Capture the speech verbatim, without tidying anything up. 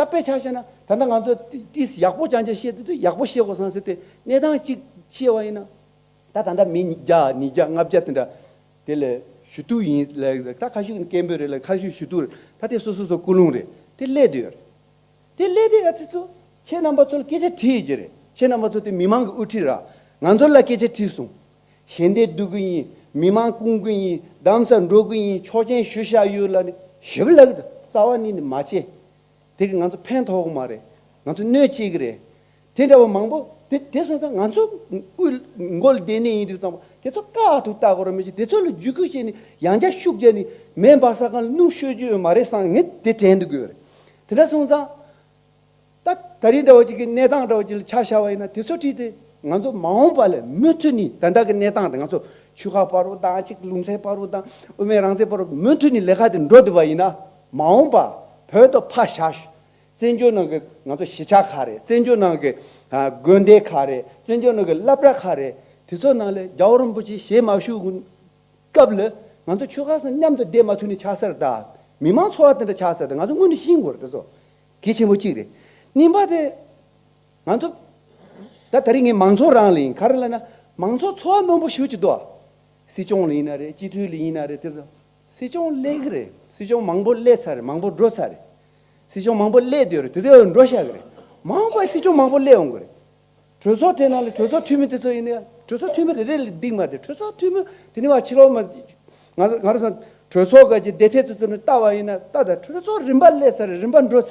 ད་དཔེ་ཆ་བཤད་ན་ད་ལྟ་ང་ཚོ་ཏི་ཏིས་ཡག་པོ་ཅང་ཅང་བཤད་དུས་ཡག་པོ་བཤད་དགོས་བསམ་ཟེར་ཏེ་གནས་སྟངས་གཅིག་བཤད་པ་ཡིན་ན། ད་ད་ལྟ་མི་བརྒྱ་ཉིས་བརྒྱ་ལྔ་བརྒྱ་དེ་འདྲ་དེ་ལས་ཞུ་གཏུག་ཡིན་ལ། ད་ཁ་ཤས་ཀྱི་སྐད་འབོད་རེད་ལ། ཁ་ཤས་ཞུ་གཏུག་རེད། ད་དེ་སོ་སོ་སོ་ཀུན་སློང་རེད། དེ་སླེབས་བསྡད་ཡོད་རེད། དེ་སླེབས་དུས་ཨ་ཙི་ཚོ་ཁྱེད་རྣམ་པ་ཚོ་ལ་སྐད་ཆ་དྲིས་ཡོད་ཀྱི་རེད། ཁྱེད་རྣམ་པ་ཚོ་དེ་མི་མང་གི་དབུ་ཁྲིད་ར། ང་ཚོ་ལ་སྐད་ཆ་དྲིས་སོང་། ཞལ་འདེབས་བསྡུ་གི་ཡིན། མི་མང་སྐུང་གི་ཡིན། རྡ་ས་འགྲོ་གི་ཡིན། ཆོག་མཆན་ཞུ་བཞག་ཡོད་ལབ་ནས་ཞུ་ལབ་གི་འདུག་རྩ་བ་ཉིད་ནས་མ་བྱེད། དེ་གིས་ང་ཚོ་ཕན་ཐོགས་གི་མ་རེད། ང་ཚོ་གནོད་བྱེད་ཀྱི་རེད། དེ་འདྲ་བ་མང་པོ་དེ་དེ་སོང་ཙང་ང་ཚོ་དབུ་མགོ་ལ་བསྡད་ནས་ཡིན་དུས་ཙམ་པ་དེ་ཚོ་བཀག་ཐུབ་ལྟ་དགོས་ར། མི་ཤེས། དེ་ཚོ་ལ་བརྒྱུད་སྐུལ་བྱས་ནས་ཡང་བསྐྱར་ཤུགས་རྒྱབ་ནས་མེ་འབར་ས་གང་ལ་སྣུམ་བཤོས་རྒྱུ་ཡོད་མ་རེད་བསམ། ངས་དེ་དྲན་འདུག་གི་ཡོད་རེད། དེ་འདྲ་སོང་ཙང་། ད་ད་རིང་འདྲ་བོ་ཅིག་གི་གནས་སྟངས་འདྲ་བོ་ཅིག་ལ་ཆ་བཞག་པ་ཡིན་ན། དེ་ཚོ་ཁྲིད་དེ་ང་ཚོ་མ་འོངས་པ་ལ་མུ་མཐུད་ནས་ད་ལྟ་གི་གནས་སྟངས་དེ། ང་ཚོ་ཆོལ་ཁ་བར་དུ་དང་། ཅིག་ལུང་ཚན་བར་དུ་དང་། དབུ་མའི་རང་བཙན་བར་དུ་མུ་མཐུད་ནས་ལས་ཀ་དེ་འགྲོ་བསྡད་པ་ཡིན་ན། མ་འོངས་པ་བོད་དུ་ཕར་བཞག་ཤོག་བཙན་བྱོལ་ནང་གི་ང་ཚོ་གཞིས་ཆགས་ག་རེ། བཙན་བྱོལ་ནང་གི་ཨ་དགོན་སྡེ་ག་རེ། བཙན་བྱོལ་ནང་གི་སློབ་གྲྭ་ག་རེ། དེ་ཚོ་ནང་ལ་རྒྱལ་བ་རིན་པོ་ཆེ་ཞལ་མ་བཞུགས་སྐབས་ལ་ང་ཚོ་ཆོལ་ཁ་གསུམ་མཉམ་དུ་བསྡད་མ་ཐུབ་ནས་ཆགས་ཚར། ད་མི་མང་འཚོ་བ་དེ་འདྲ་ཆགས་ཚར། ད་ང་ཚོ་དངོས་གནས་ཤེས་དགོས་རེད། དེ་ཚོ་གལ་ཆེན་པོ་གཅིག་རེད། གཉིས་པ་དེ་ང་ཚོ་ད་ད་རིང་ངས་མང་ཚོགས་རང་ལ་ཡིན། ག་རེ་ལབ་ན་མང་ཚོགས་འཚོ་བ་རྣོན་པོ་ཞེ་པོ་ཅིག་འདུག་ཨ། སྲིད་སྐྱོང་ལ་ཡིན་ན་རེད། སྤྱི་འཐུས་ལ་ཡིན་ན་རེད། དེ་ཚོ་སྲིད་སྐྱོང་སླེབས་ཀྱི་རེད། སྲིད་སྐྱོང་མང་པོ་སླེབས་ཚར་རེད། མང་པོ་འགྲོ་ཚར་རེད། སྲིད་སྐྱོང་མང་པོ་སླེབས་བསྡད་ཡོད་རེད། དེ་ཚོ་འགྲོ་བཞག་གི་རེད། མ་འོངས་པར་སྲིད་སྐྱོང་མང་པོ་སླེབས་འོང་གི་རེད། གྲོས་ཚོགས་དེ་ནང་ལ་གྲོས་ཚོགས་འཐུས་མི་དེ་ཚོ་ཡིན་ན་ཡང་། གྲོས་ཚོགས་འཐུས་མི་རེ་རེ་ལ་འདེགས་མ་རེད། གྲོས་ཚོགས་འཐུས་མི་དེ་ནི་བ་ཕྱི་ལོགས་མ། ང་ང་རང་ཚོ་གྲོས་ཚོགས་ག་གི་བདེ་ཐེ་ཚོ་ཚོ་ནས་ལྟ་བ་ཡིན་ན། ལྟ་ད་གྲོས་ཚོགས་རིམ་པ་སླེབས་ཚར་རེད། རིམ་པ་འགྲོ་ཚར།